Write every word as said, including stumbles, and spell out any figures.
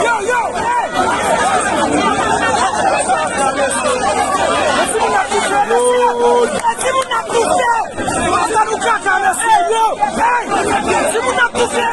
Yo, yo, hey! Timoun ap toufe, mesye! Timoun ap toufe! Sa nou kaka, mesye! Yo, hey! Timoun ap toufe,